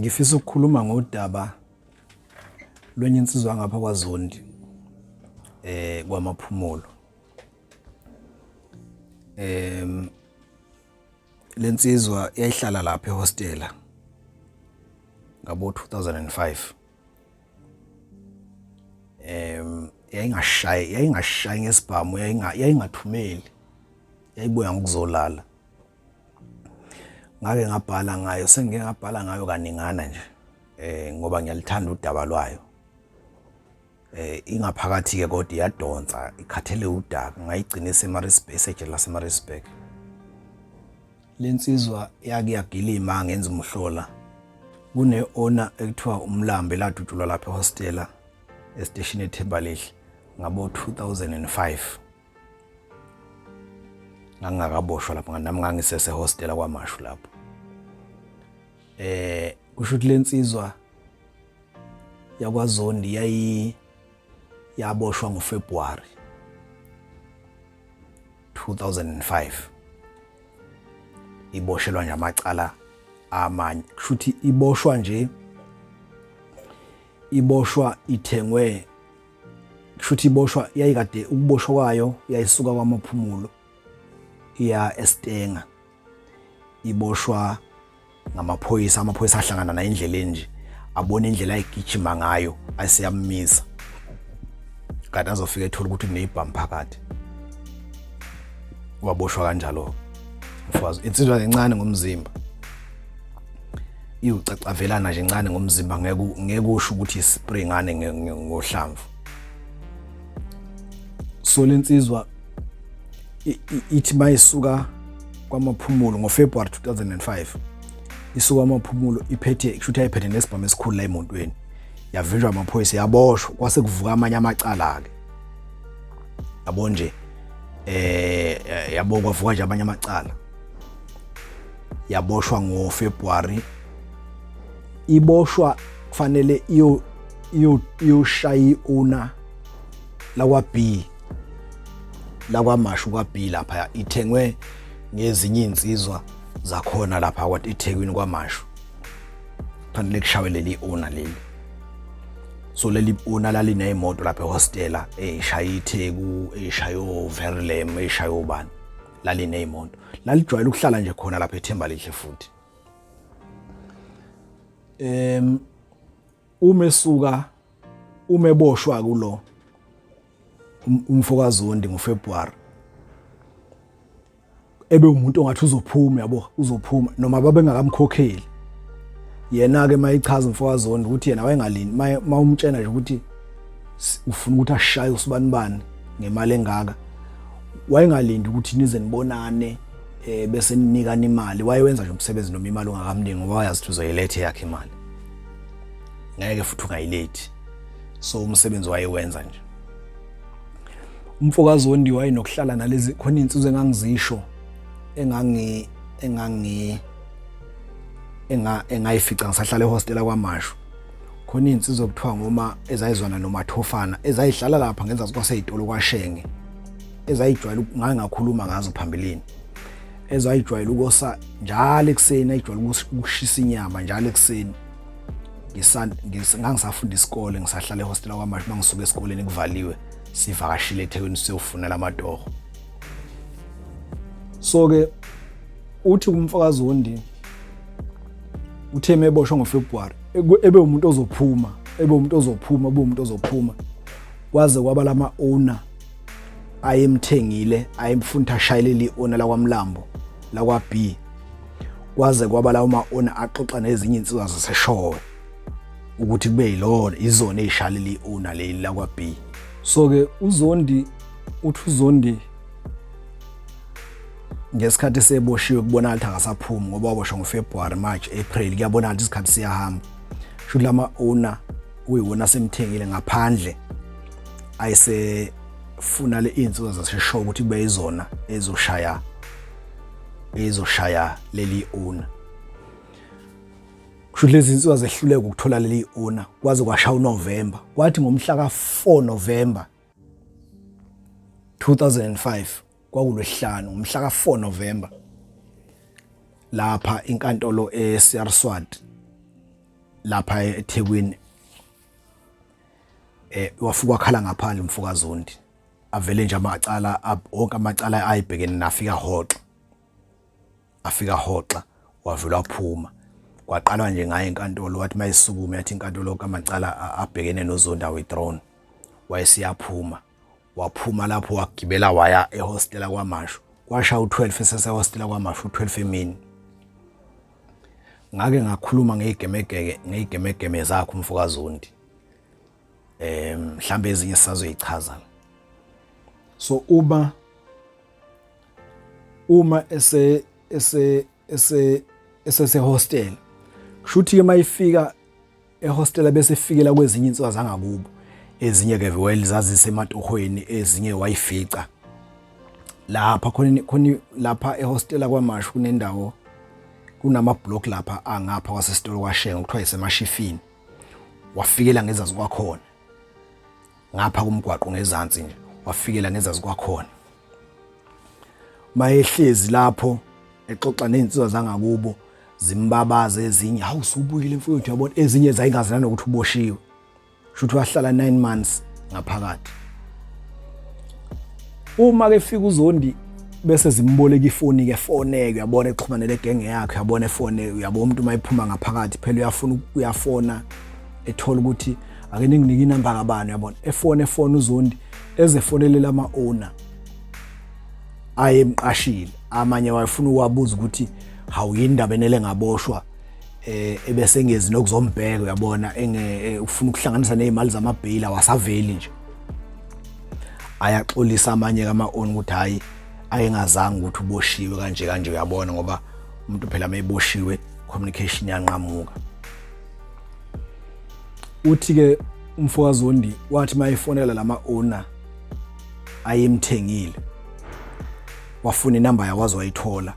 Ngifisa ukukhuluma ngodaba lwenye insizwa ngapha kwaZondi kwaMaphumulo. Lensizwa yayihlala lapha ehostela ngabo 2005. Yayingashayi ngesibhamu, yayingathumeli, yayibuya ngokuzolala. Ngake ngabhala ngayo, sengike ngabhala ngayo kaningana nje ngoba ngiyalithanda udaba lwayo. Ingaphakathi ke kodwa iyadonsa, ikhathele udaka, ngayigcina eseMaritzburg, esejele laseMaritzburg. Lensizwa yake yagilima ngenza umhlola. Kune-owner ekuthiwa uMlambo eladutshulwa lapha ehostela esiteshini eThembalihle ngabo 2005. Ngangingakaboshwa lapho, nami ngangisese hostela kwaMashu lapho. Kusho ukuthi lensizwa yakwaZondi yayi yaboshwa ngoFebruary 2005, iboshelwa nje amacala amanye. Kusho ukuthi iboshwa nje, iboshwa ithengwe, kusho ukuthi iboshwa yayikade ukuboshwa kwayo yayisuka kwaMaphumulo iya eStenga, iboshwa ngamaphoyisa. Amaphoyisa ahlangana naye endleleni nje, abona indlela ayigijima ngayo, ayiseyamisa, kanti azofika ethola ukuthi kunezibhamu phakathi. Waboshwa kanjalo mfazi. Insizwa encane ngomzimba, iwucacavelana nje encane ngomzimba, ngeke usho ukuthi ispringane ngohlamvu. So lensizwa ithi mayisuka kwaMaphumulo ngoFebruary 2005, isuka kwaMaphumulo iphethe, kusho ukuthi ayiphethe nesibhamu esikhulu la emontweni, yavinjwa amaphoyisa, yaboshwa. Kwase kuvuka amanye amacala-ke, yabo nje, yabo, kwavuka nje amanye amacala. Yaboshwa ngoFebruary, iboshwa kufanele iyo iyoshaya i-owner lakwa B, lakwaMashu kwa B lapha, ithengwe ngezinye insizwa zakhona lapha kwa eThekwini kwaMashu, kufanele kushawe leli owner leli. So leli owner lalineyimoto lapha ehostela eyishaya iTheku, eyishaya oVerlem, eyishaya obani, lalineyimoto, lalijwayele ukuhlala nje khona lapha eThembalihle futhi. Uma esuka, uma eboshwa kulo umfokaZondi ngoFebruary, ebe umuntu ongathi uzophuma, yabo, uzophuma noma babengakamkhokheli. Yena ke mayichaza umfokaZondi ukuthi yena wayengalindi, mawumtshena nje ukuthi ufuna ukuthi ashaye usibanibani ngemali engaka, wayengalindi ukuthi nize nibonane bese ninikana imali. Wayewenza nje umsebenzi noma imali ungakamningi, ngoba wayazi ukuthi uzoyiletha yakhe imali, ngeke futhi ungayilethi. So umsebenzi wayewenza nje umfokaZondi. Wayenokuhlala nalezi khona insizwe engangizisho engangi engangi enga engayifica ngisahlala ehostela kwaMashu, khona insizwe kuthiwa ngoma ezayizwana noMathofana, ezayihlala lapha ngenza kwaseyitolo kwaShenge, ezayijwayele, ngake ngakhuluma ngazo phambilini, ezayijwayele ukosa njalo ekuseni, ayijwayele ukushisa inyama njalo ekuseni. Ngangisafunda isikole, ngisahlala ehostela kwaMashu, mangisuka esikoleni kuvaliwe, sivakashile eThekwini siyofunela amatoho. So ke uthi kumfakaZondi, uthe meboshwa ngoFebruary, ebe umuntu ozophuma, ebe umuntu ozophuma, ebe umuntu ozophuma, kwaze kwaba lama owner ayemthengile, ayemfuna ashayelele i-owner lakwaMlambo lakwa B, kwaze kwaba lawo ma-owner axoxa nezinye insizwa zaseShowe ukuthi kube yilona izona eyishalele i-owner leli lakwa B. So ke uZondi uthi, uZondi ngesikhathi eseboshiwe kubonakala ukuthi akasaphumi, ngoba waboshwa ngoFebruary, March, April, kuyabonakala ukuthi isikhathi siyahamba. Shuthi lama owner kuyiwona asemthengile ngaphandle, ayisefuna le insizwa zaseshow ukuthi kube izona ezoshaya leli owner. Kusho lezi insizwa zehluleka ukuthola leli owner kwaze kwashaya uNovember. Kwathi ngomhla ka4 November 2005, kwakulwesihlanu, ngomhla ka4 November, lapha inkantolo eSierra Swart. lapha eThekwini, wafika wakhala ngaphandle umfoka Zondi, avele nje amacala wonke amacala ayibhekene nafika hoxa, afika hoxa, wavela waphuma. Kwaqalwa nje ngaye enkantolo, wathi mayisukume yathi inkantolo wonke amacala abhekene noZondi withdrawn, wayesiyaphuma. Waphuma lapho wagibela waya ehostela kwaMashu, kwasha u12 esesehostela kwaMashu, u12 emini. Ngake ngakhuluma ngeyigemegeke ngeyigemegeme zakho umfokaZondi, mhlambe ezinye sisazoyichaza. So uma ese ese ese esese hostel, kushuthi ke mayifika ehostela bese efikela kwezinye insizwa zangakubo, ezinye ke well zazisematohweni, ezinye wayifica lapha khona khona lapha ehostela kwaMashu. Kunendawo, kunama block lapha angapha kwasesitolo kwaShenge kuthiwa isemashifini, wafikela ngezazi kwakhona ngapha kumgwaqo ngezansi nje, wafikela ngezazi kwakhona. Mayehlezi lapho exoxa nezinsizwa zangakubo, zimbabaza ezinye, hawu usubuyile mfowethu, yabona ezinye zayingazi nanokuthi uboshiwe. Shuthi wahlala 9 months ngaphakathi. Uma ke fika uZondi bese zimboleka ifoni ke, foneke, uyabona, exhumane legenge yakhe, uyabona, efone, uyabona umuntu mayiphuma ngaphakathi phela uyafuna uyafona, ethola ukuthi ake ninginike inamba kabani, uyabona, efone efone uZondi, ezefonelela ama owner ayemqashile, amanye wayefuna ukwabuza ukuthi hawu yini indaba enele ngaboshwa, ebese ngezi nokuzombheka, uyabona, enge ufuna ukuhlanganisa nezimali zamabheyila, wasaveli nje. Ayaxolisa amanye kama own ukuthi hayi ayengazange ukuthi uboshiwe kanje kanje, uyabona, ngoba umuntu phela mayeboshiwe communication yanqamuka. Uthi ke umfokaZondi wathi mayefonela lama owner ayemthengile, wafuna inamba yakwazi wayithola,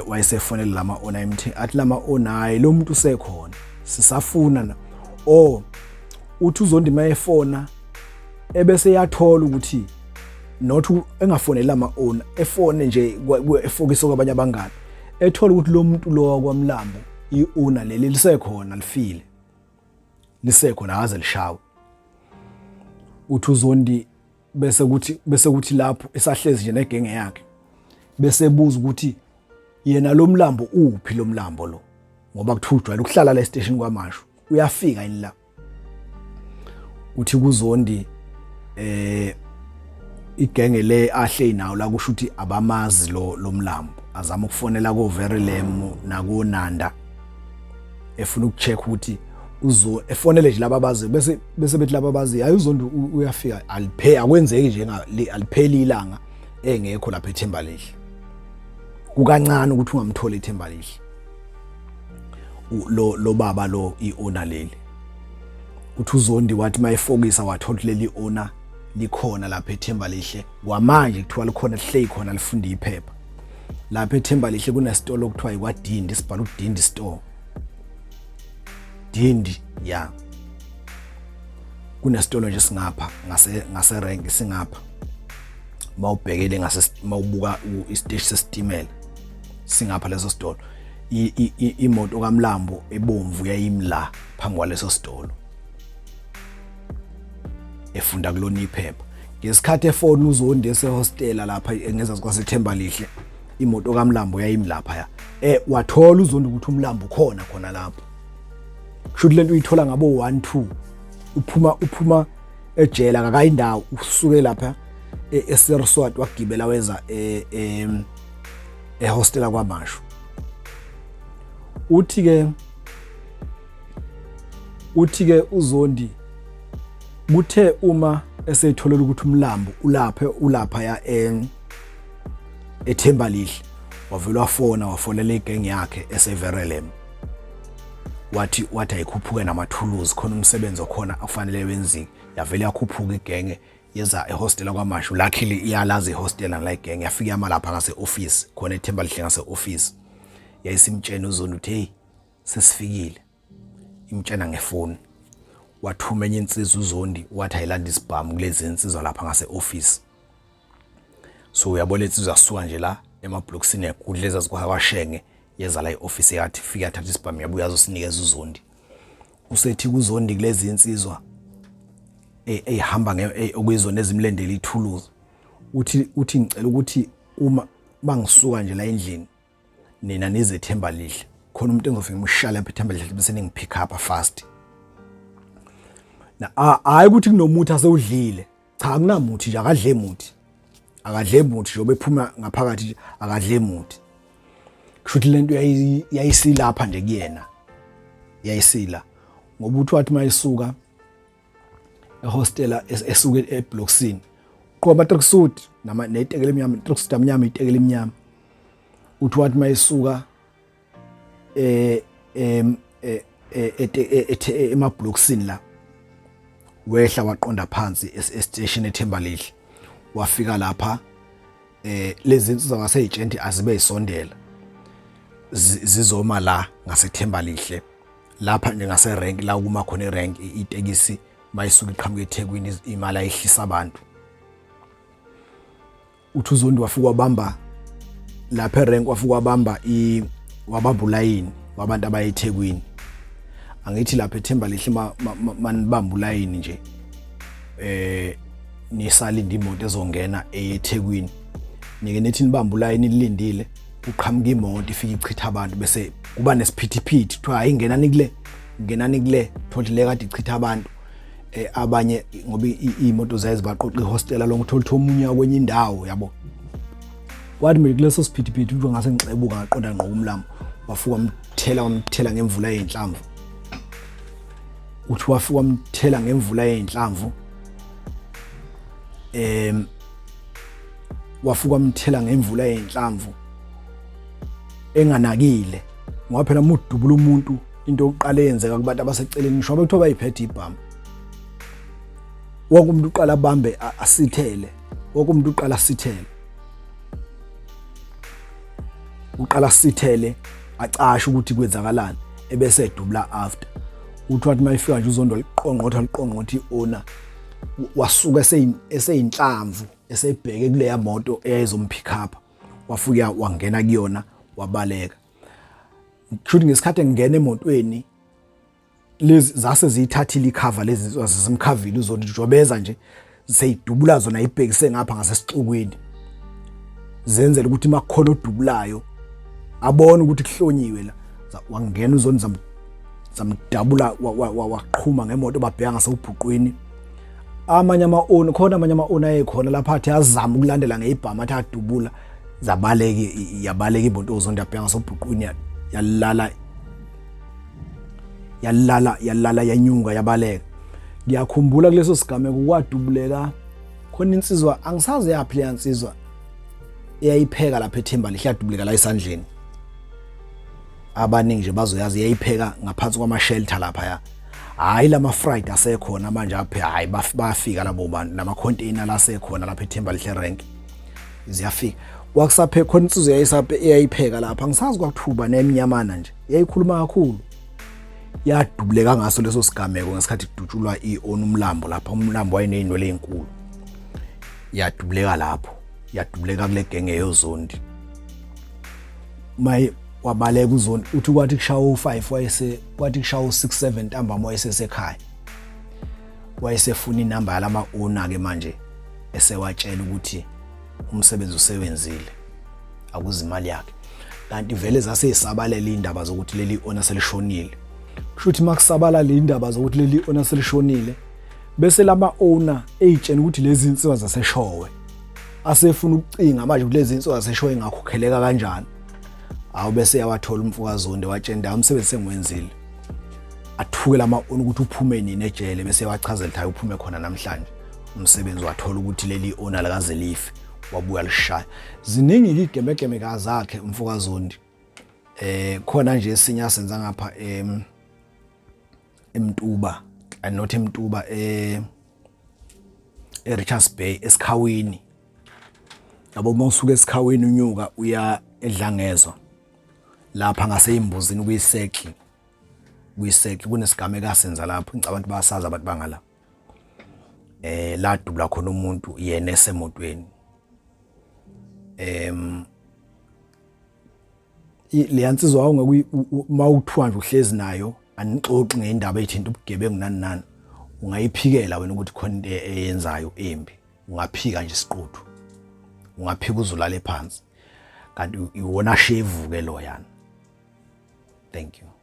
wayesefonela lama owner ayemthengi, athi lama owner hayi lo muntu usekhona sisafuna na. Oh, uthi uZondi mayefona ebese yathola ukuthi not engafoneli ama owner, efone nje efokisa kwabanye abangani, ethola ukuthi lo muntu lo wakwamlambo i-owner leli lisekhona, lifile, lisekhona, akaze lishawe. Uthi uZondi bese kuthi lapho esahlezi nje negenge yakhe, bese buza ukuthi yena lo mlambo uphi, lo mlambo lo, ngoba kuthiwa ujwayele ukuhlala la estation kwaMashu, uyafika yini la? Uthi kuZondi igenge le ahle nawo la, kusho ukuthi abamazi lo mlambo. Azama ukufonela ko Verulam nako Nanda, efuna ukucheck ukuthi uzo efonele nje laba abazi, bese bethi laba abazi hayi uZondi uyafika, aliphe akwenzeki nje alipheli ilanga engekho lapha eThemba Lihle, kukancane ukuthi ungamthola eThemba Lihle lo baba lo iowner leli. Uthi uZondi wathi mayefokisa wathola leli owner likhona lapha eThemba Lihle kwamanje, kuthiwa likhona, lihleli khona, lifunda iphepha lapha eThemba Lihle. Kunesitolo okuthiwa ikwaDindi, sibhala uDindi store, Dindi ya, kunesitolo nje singapha ngase rank, singapha mawubhekele ngase mawubuka isiteshi sesitimela, singapha leso sitolo. Imoto kaMlambo ebomvu yayimla phambi kwaleso sitolo, efunda kulona iphepha ngesikhathi efona uZondi esehostela lapha engeza kwaseThemba Lihle. Imoto kaMlambo yayimlapha ya, wathola uZondi ukuthi uMlambo ukhona khona lapho. Kusho ukuthi lento uyithola ngabo 1 2, uphuma ejela akakayindawo, usuke lapha eSerswat wagibela weza ehostela kwaMashu. Uthi ke uZondi kuthe uma eseyitholela ukuthi umlambo ulapha ulapha ya eThemba Lihle, wavela wafona, wafonela igenge yakhe eseVerulam, wathi ayikhuphuke namathuluzi, khona umsebenzi okhona akufanele wenziwe. Yavele yakhuphuka igenge, yeza ehostela kwaMashu. Luckily iyalazi ihostela la igenge, yafika yama lapha ngase office khona eThemba Lihle ngase office. Yayisimtshena uZondi uthi hey, sesifikile, imtshena ngefoni. Wathuma enye insizwa uZondi, wathi ayilanda isibhamu kulezi insizwa lapha ngase office. So uyabona insizwa yasuka nje la emablocksini yagudleza kwashenge, yeza la e-office, yathi fika yathatha isibhamu, yabuya azosinikeza uZondi. Usethi kuZondi kulezi insizwa eyihamba okuyizona ezimlendela ithuluzi, uthi ngicela ukuthi uma bangisuka nje la endlini nina nize eThembalihle, khona umuntu engizofika ngimshaya lapha eThembalihle bese ningipick up fast. Na hayi ukuthi kunomuthi asewudlile, cha, akunamuthi nje, akadle muthi, akadle muthi nje, obephuma ngaphakathi nje akadle muthi. Kusho ukuthi lento yayisilapha nje kuyena, yayisila ngoba uthi wathi mayisuka ehostela esuke eblocksini qho ama tracksuit nama netekele emnyama, tracksuit amnyama, itekele emnyama. Uthi wathi mayisuka emablocksini la, wehla waqonda phansi estation eThembalihle, wafika lapha lezi insizwa ngaseyitshenti azibe isondela zizoma la ngaseThembalihle lapha nje ngase rank la kuma khona irank, itekisi mayisuka iqhamuka eThekwini imali ayihlisa abantu. Uthi uZondi wafika wabamba lapha erank, wafika wabamba i wabamba ulayini wabantu abaye eThekwini. Angithi lapha eThembalihle manibamba ulayini nje nisalinda imoto ezongena eyeThekwini, nike nithi nibamba ulayini nilindile, kuqhamuka imoto ifike ichitha abantu, bese kuba nesiphithiphithi, kuthiwa hayi ngenani kule, ngenani kule, thothi le kade ichitha abantu. Abanye ngoba iy'moto zaye zibaqoqa ihostela lonke, uthola ukuthi omunye kwenye indawo yabo. Kwathi mina kuleso siphithiphithi kuthiwa ngase ngixebuka ngaqonda ngqo kumlambo, wafika wamthela, wamthela ngemvula yey'nhlamvu. Uthi wafika wamthela ngemvula yey'nhlamvu, wafika wamthela ngemvula yey'nhlamvu enganakile, ngoba phela uma udubula umuntu into yokuqala eyenzeka kubantu abaseceleni, ngisho bekuthiwa bayiphethe ibhamu, wonke umuntu uqala abambe asithele, wonke umuntu uqala asithele, uqala asithele acashe ukuthi kwenzakalani, ebese edubula after. Uthi wathi mayifika nje uZondo liqongqotha, liqongqotha i-owner, wasuka eseyinhlamvu esebheke kuleya moto eyayizompick up, wafika wangena kuyona wabaleka. Kusho ukuthi ngesikhathi engena emotweni lezi zase ziyithathile icover, lezi zimkhavile uZondi, jobeza nje seyidubula zona ibhekise ngapha ngasesixukwini, zenzela ukuthi makukhona odubulayo abone ukuthi kuhlonyiwe la. Wangena uZondi, zamdabula, waqhuma ngemoto babheka ngasewubhuqwini. Amanye ama-owner khona, amanye ama-owner ayekhona lapha athi azama ukulandela ngeyibhamu, athi adubula, zabaleka, yabaleka imoto uZondi yabheka ngasobhuqwini, yalala, yalala, yalala, yanyuka, yabaleka. Ngiyakhumbula kuleso sigameko kwadubuleka khona insizwa, angisazi yaphi leya nsizwa eyayipheka lapha eThembalihle, yadubuleka la esandleni. Abaningi nje bazoyazi, yayipheka ngaphansi kwama-shelter lapha ya, hhayi lama fried asekhona manje aphe, hhayi bayafika labo bantu nama-container lasekhona lapha eThembalihle rank ziyafika. Kwakusaphe khona insizwa yayisaphe eyayipheka lapha, angisazi kwakuthuba nemnyamana nje, yayikhuluma kakhulu, yadubuleka ngaso leso sigameko ngesikhathi kudutshulwa i-owner umlambo lapha. Umlambo wayeney'nwele ey'nkulu, yadubuleka lapho, yadubuleka kule genge yoZondi. Maye wabaleka uZondi, uthi kwathi kushaya u5 wayese, kwathi kushaya u6 7 ntambama wayesesekhaya, wayesefuna inamba yalama owner ke manje, esewatshela ukuthi umsebenzi usewenzile, akuzimali yakhe. Kanti vele zase isabalela indaba zokuthi leli owner selishonile. Kusho ukuthi makusabalala indaba zokuthi leli owner selishonile, bese lama owner eyitshena ukuthi lezi insizwa zaseshowe, asefuna ukucinga manje ukuthi lezi insizwa zaseshowe ingakhokheleka kanjani. Awu bese yawathola umfokaZondi, watshenda umsebenzi sengiwenzile. Athuke lama owner ukuthi uphume nini ejele, bese wachazela ukuthi hayi uphume khona namhlanje umsebenzi, wathola ukuthi leli owner lakaze life, wabuya lishaya. Ziningi igemegeme kazakhe umfokaZondi. Khona nje esinye asenza ngapha eMtuba, and not eMtuba, eRichards Bay esikhawini yabo. Uma usuka esikhawini unyuka uya eDlangezwa lapha ngaseyimbuzini kuyisekli, kuyisekli kunesigameko asenza lapho, ngicabanga abantu bayasazi abantu bangala, la dubula khona umuntu yena esemotweni. Leya nsizwa wawungeke uma uthiwa nje uhlezi nayo. Anixoxi ngendaba ethinta ubugebengu nani nani. Ungayiphikela wena ukuthi khona into eyenzayo embi. Ungaphika nje isiquthu. Ungaphika uzulale phansi. Kanti iwona shevu ke loyana. Thank you.